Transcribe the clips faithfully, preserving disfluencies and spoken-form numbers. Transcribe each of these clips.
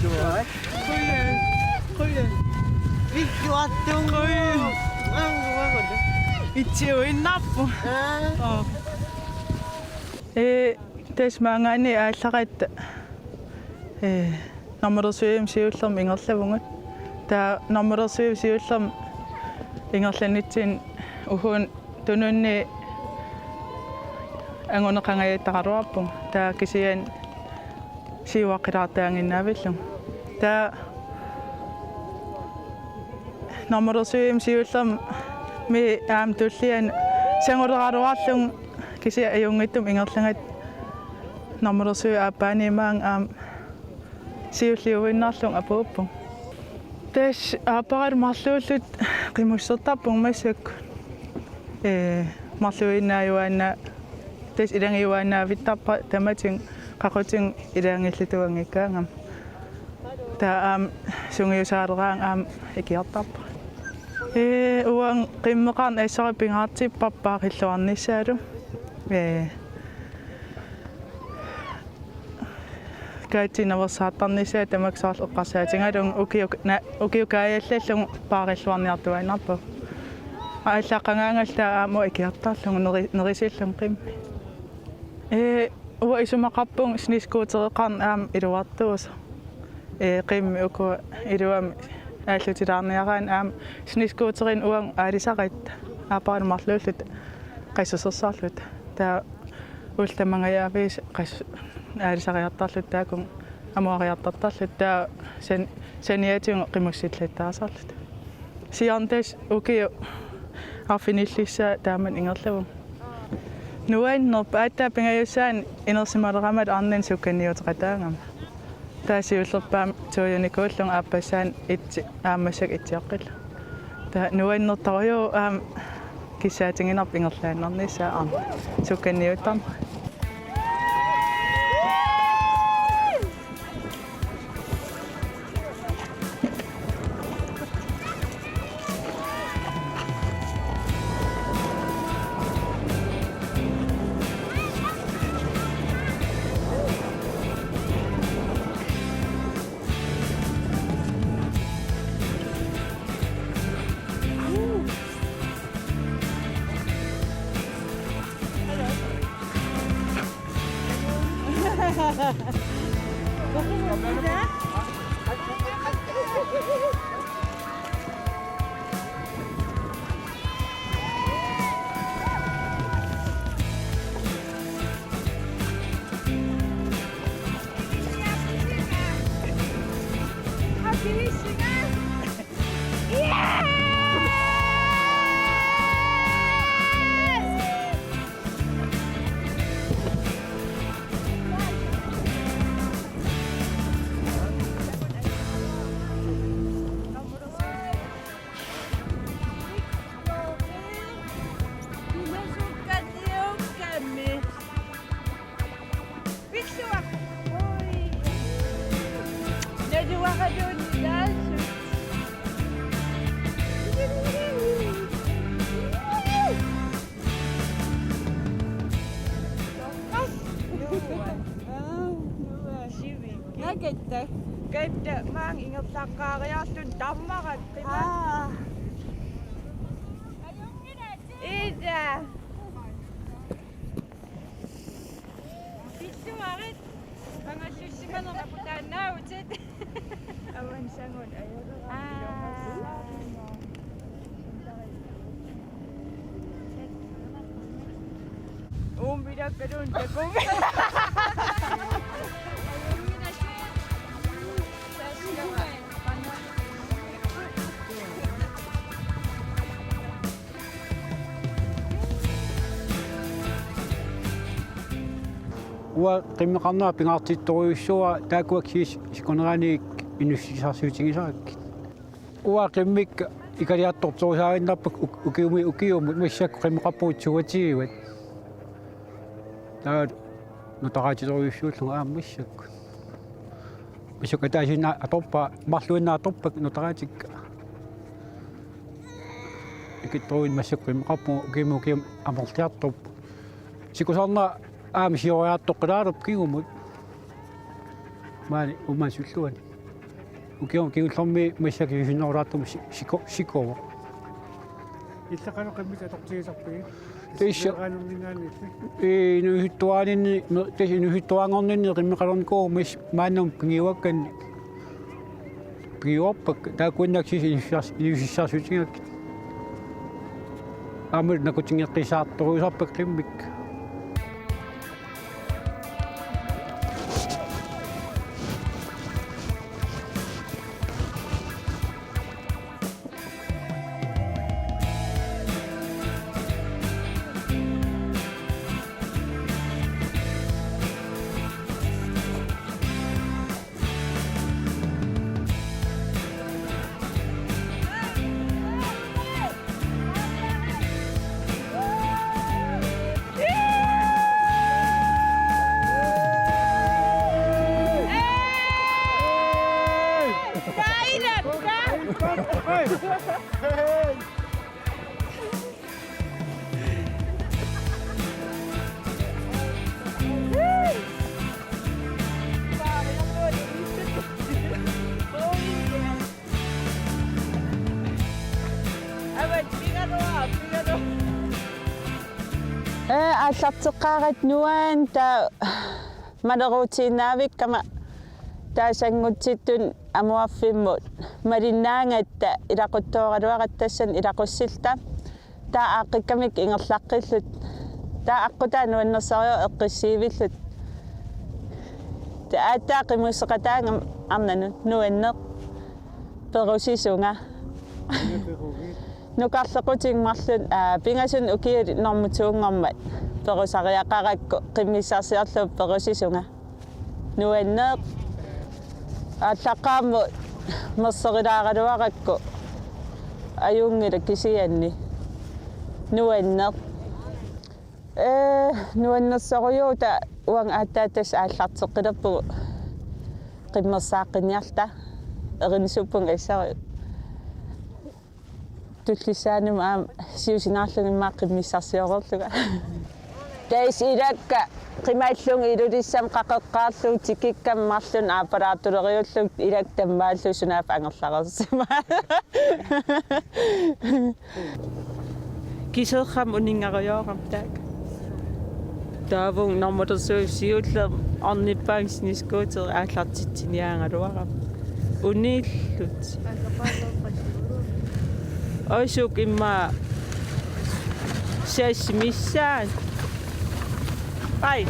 Qujan. Qujan. Villuartunnguaq. Qujan. Anguagut. Itsiuinnarpu. Aa. Oo. Ee, tassa maanngaanniit aallaratta, ee, Nammalersuivimmut siullermut ingerlavugut. Taava Nammalersuivimmut siullermut ingerlanitsinni uhuup tununni anguneqangajattaraluarpugut. Taava kisianni siuaqqilaartaaginnaavillugu. Taava Nammalersuivimmut siullermi aamma tulliani sanguleraluarlugu kisianni ajunngitsumik ingerlagatta Nammalersuivik aappaaniit maanga aamma siulliuinnarlugu apuuppugut. Tassa aapparalu marluulluta qimussertarpugut massakkut. Ee, marluinnaajuaannaa-, tassa ilagiuaannaavittarpara tamatigut qaqutigut ilaanngillutuuanngikkaangama. Taava aamma sungiusaaleraangat aamma ikiortarpara. Ee, uanga qimmeqarneq assorsuaq pingaartipparput paarilluarnissaalu. Ee, Kaatsi naversaartarnissaa tamakku soorlu eqqarsaatigalugu ukiu-, na-, ukiut kaajallallugu paarilluarniartuaannarpugut. Aallaqqagaangallu taava aamma ikiortarlugu neri-, nerisillugu qimmit. Ee, uanga isumaqarpunga snescootereqarneq aamma iluartuusoq. Ee, qimmit uku iluamik aallutilaarniaraanni aamma snescooterinik uanga aalisaratta. Aapparalu marluulluta qassusersorluta. Taava ullut tamangajaavisa qas-, aalisariartarluta taakku amuariartartarluta taava san-, saniatigut qimussillattaasarluta. Siorna tassa ukiut arfinillissaat taamani ingerlavugut. Nuannerpoq aatsaat pingajussaani inersimalerama arnani sukkanniuteqataagama. Taava siullerpaamik tuujunikuullugu aappassaani itsi-, aamma massakkut itsioqqillugu. Taava nuannertorujuuvoq aamma kissaatiginerput ingerlaannarnissaa aamma sukkanniuttarneq. Nakatta. Katta maanga ingerlaqqaariarluni tammarat qima. Aa. Ida. Pissuarit. Angallussimaneq aputaannaavutit. Avansangun ajorera. Aa. Uumilakkaluun takumi. Uanga qimmeqarnera pingaartittorujussuuara taakkua kisiisa sikuneraanni inussutissarsiutigisarakkit. Uanga qimmikka ikaliartortorusaaginnarpakka uk-, ukiumi ukiumut massakkut qimmeqarpugut toogtyve. Taava nutaraatitorujussuullunga aamma massakkut. Massakkut ataasiinnaq atorpara, marluinnaq atorpakka nutaraatikka. Ikittuuinnaq massakkut qimmeqarpugut ukiumi ukiumut amerliartorput. Sikusarnera aamma sioriartoqqilaalerpoq kingumut. Maani uummasulluani. Ukium kingullermi massakkut ilusinerulertarami si-, siko-, sikovoq. Illit qanoq qimmit atortigisarpigit? Tassa. Sineraanerningaanniit. Ee, inuusuttuaanninni, me-, tassa inuusuttuaanngorninni qimmeqalernikuuvoq mas-, maannamut pigiuakkanni. Pigiuarpakka, taakkuinnakkut ilusiss-, ilusissiorsuutigakkit. Aamma nakkutinngikkisaartorujussuusarpakka qimmikka. Ee, aallarteqqaarakku nuann-, taava maleruutiinnaavikkama taava sanngutsittut amuarfimmut malinnaagatta ilaquttooraluaratta tassani ilaqussilluta. Taava aaqqikkamikku ingerlaqqilluta. Taava aqqutaa nuannersorujussuuvoq eqqissiivilluta. Taava aatsaat qimusseqataagama arnanut nuanneq. Perusisunga. Nukarlequtigiit marluk, aa, pingasunut ukiulik normu to-nngormat perusariaqarakku qimmissarsiorlugu perusisunga. Nuanneq. Aallaqqaammut mersorilaaraluarakku ajunngilaq kisianni. Nuanneq. Ee, nuannersorujussuuvoq taava uanga aatsaat tassa aallarteqqilerpugut qimmersaaqqinniarluta erinitsuppunga issaru. Tullissaanut aamma siusinaarlunga immaqa qimmissarsioreerlunga. Tassa ilakka qimallunga Ilulissami qaqeqqaarlugu tikikkama marlunnik aappalaartuleriullugit ilakka tammaallugu sunaaffa angerlareersimaarlunga. Kiserrama uninngarujoorama taakku. Taava normulersuut siulleq ornippaanga snescooter aallartitsiniaagaluarama. Uniillutik. Oisuk immaqa sassimissaat. Ai.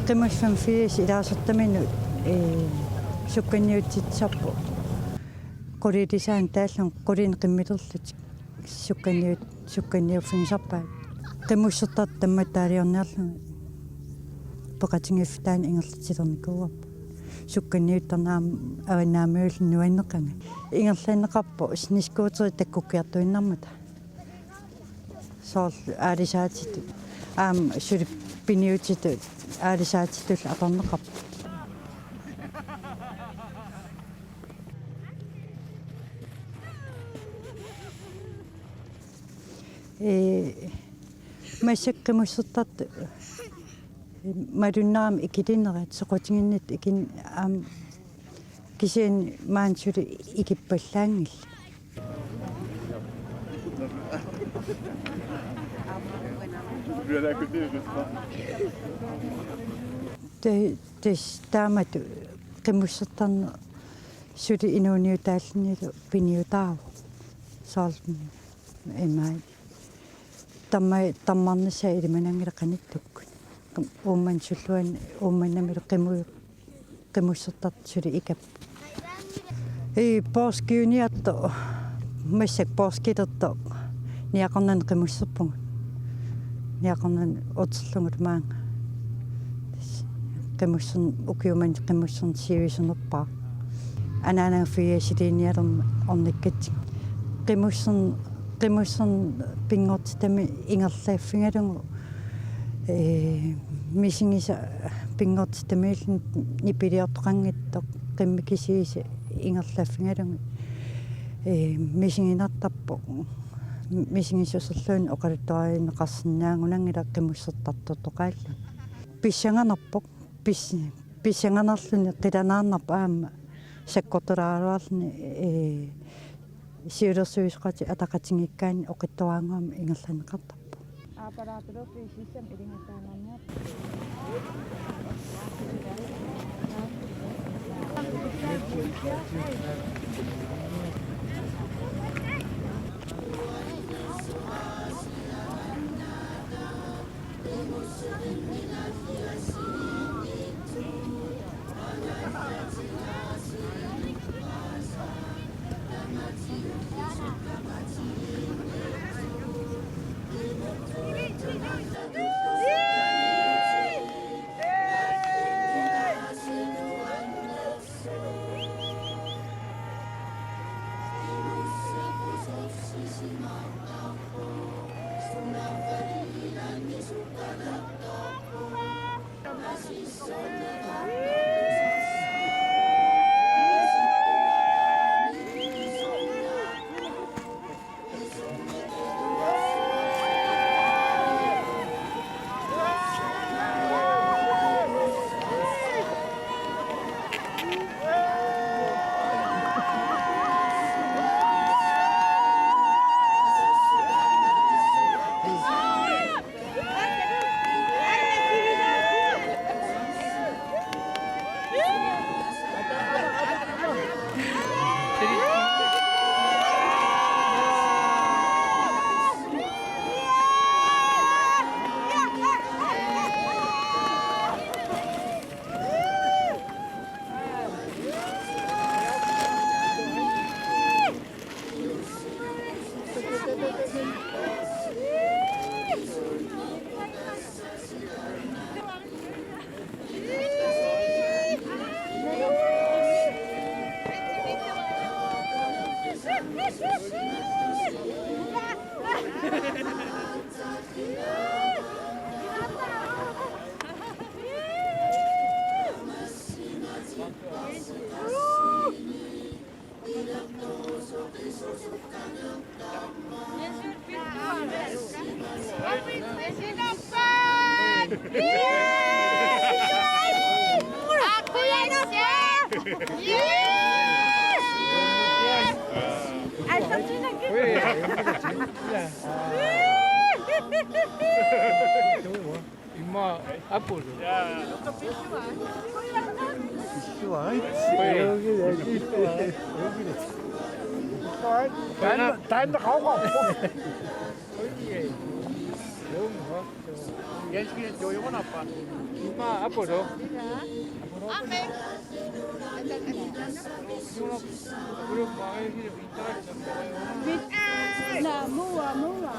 Qimussamik firs ilaasortaminut, ee, sukkanniutsitsisarput. Qulilisaanik taallunga qulinik qimmilerlutik sukkanniut-, sukkanniuffigisarpaat. Qimussertartut tammattaaliorniarlugit peqatigiiffik taanna ingerlatsilernikuuarput. Sukkanniuttarneq aamma avannaamiullu nuanneqanngilaq. Ingerlanneqarpoq snescooterit takkukkiartuinnarmata. Soorlu aalisaatitut. Aamma suli piniutitut aalisaatitullu atorneqarput. Ee, massakkut qimussertartut Malunnarami ikilinera, soqutiginnittut ikin-, aamma kisianni maani suli ikippallaanngillat. Ta-, tassa taamatut qimussertarneq suli inuuniutaallunilu piniutaavoq. Soorlu imai. Tamma-, tammarnissaa ilimananngilaq qanittukkut. Uummannap sulluani, Uummannamilu qimu-, qimussertartut suli ikappoq. Ii, poorskiuniartoq, massakkut poorskilertoq Niaqornanni qimusserpugut. Niaqornanni uterlugulu maanga. Qimusserneq, ukiumani qimusserneq sivissunerpaaq. Anaanaga fiasiliinialermat ornikkatsigu. Qimusserneq, qimusserneq pinngortitami ingerlaffigalugu, ee, misigisaq pinngortitamiilluni nipiliortoqanngitsoq qimmit kisiisa ingerlaffigalugu, ee, misiginartarpoq. Misigisuserluunniit oqaluttuarineqarsinnaagunanngilaq qimussertartortoqaalluni. Pissanganarpoq, pis-, pissanganarluni qilanaarnarpoq aamma sakkortulaaraluarluni, ee, siulersuisoqatit ataqatigiikkaanni oqitsuaraannguamik ingerlanneqartarpoq. Aapalaataluup sissam ilingasaanarniarpoq. Immaqa apulu. Taanna, taanna qauqa. Immaqa apulu. Naa, muua, muua.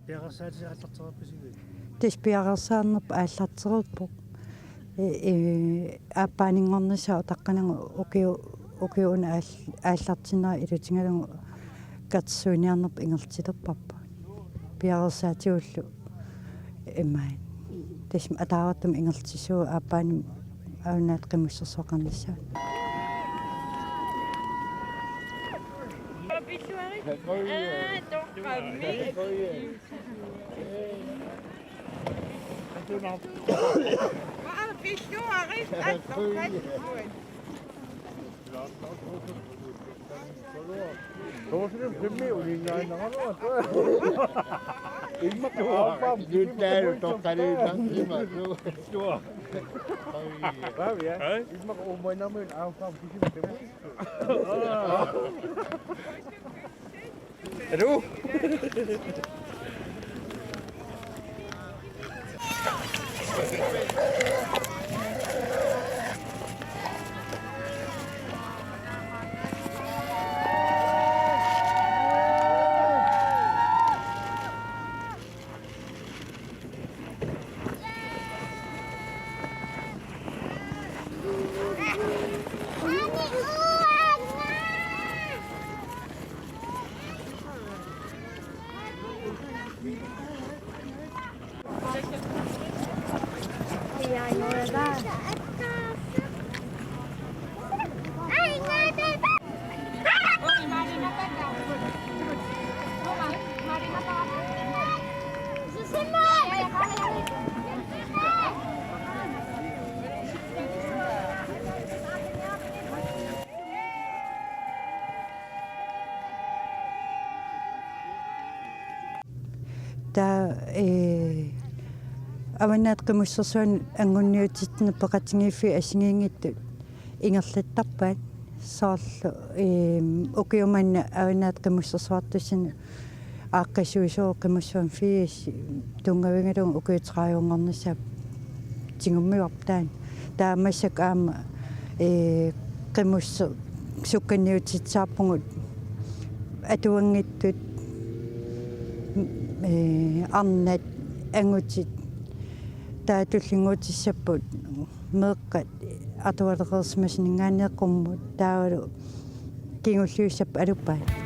Piareersaatit aallartereerpisigut? Tassa piareersaarnerput aallartereerpoq. Ee, ee, aappaanninngornissaa utaqqinagooq ukiu-, ukiuuna aal-, aallartinnera ilutigalugu katersuiniarnerput ingerlatittarparput. Piareersaatigullu immaqa. Tassa ataavartumik ingerlatissuugut aappaanni avannaata qimussersoqarnissaa. Soorlu filmi uningaannaruat. Immaqa aappaam. Juttaalu toqqaliinnarsimavoq. Sure. Hvad, ja? Hej. Immaqa uumaannarmiut aappaam kisimik. Hallo? Taava, ee, Avannaata Qimussersuanut anguniutitsineq peqatigiiffiit assigiinngitsut ingerlattarpaat. Soorlu, ee, ukiumanna Avannaata Qimussersuartussanut aaqqissuisoq Qimussuarmi firs tunngavigalugu ukiut tredive-nngornissaat tigummivarput taanna. Taava massakkut aamma, ee, qimusseq sukkanniutitsisarpugut atuanngitsut, ee, arnat, angutit, taava tullinnguutissapput meeqqat atualereersimasuninngaanniit qummut taavalu kingulliussapput aluppaat.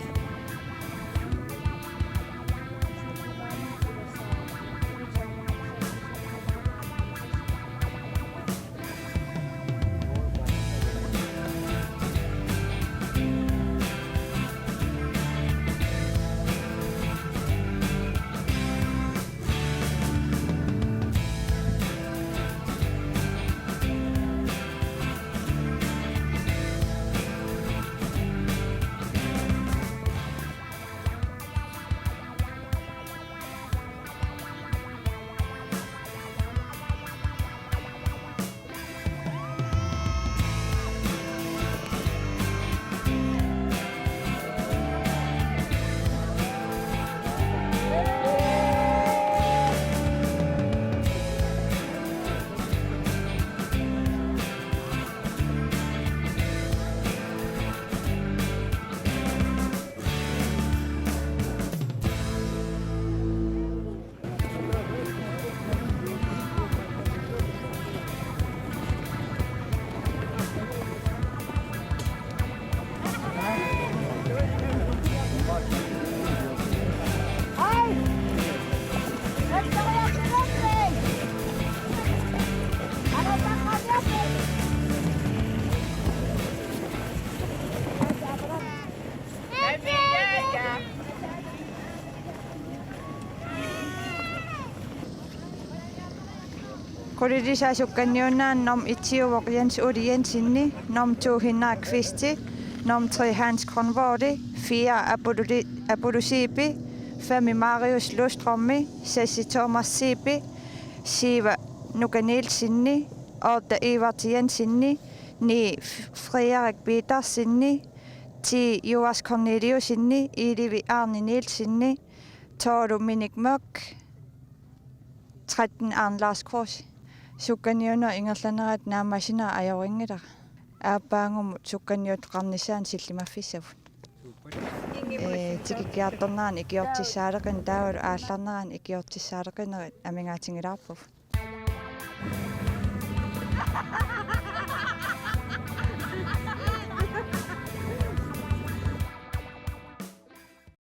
Qulilisai sukkanniunneranut nummer et-iuvoq Jens Ole Jensen, nummer to Henrik Kvist, nummer tre Hans Grønvold, fire Apollo, Apollo Zeebip, fem Marius Lundstrøm, seks Thomas Zeebip, syv Nuka Nielsen, otte Evert Jensen, ni Frederik Petersen, ti Joas Corneliussen, elleve Arne Nielsen, tolv Minik Mørk, tretten Arne Lars Kors. Sukkanniunneq ingerlanerata naammassineq ajorinngilaq. Aappaagumut sukkanniuttoqarnissaanut sillimaffissavut. Ee, tikikkiartornerani ikiortissaaleqineq taavalu aallarnerani ikiortissaaleqinerit amigaatigilaarpugut.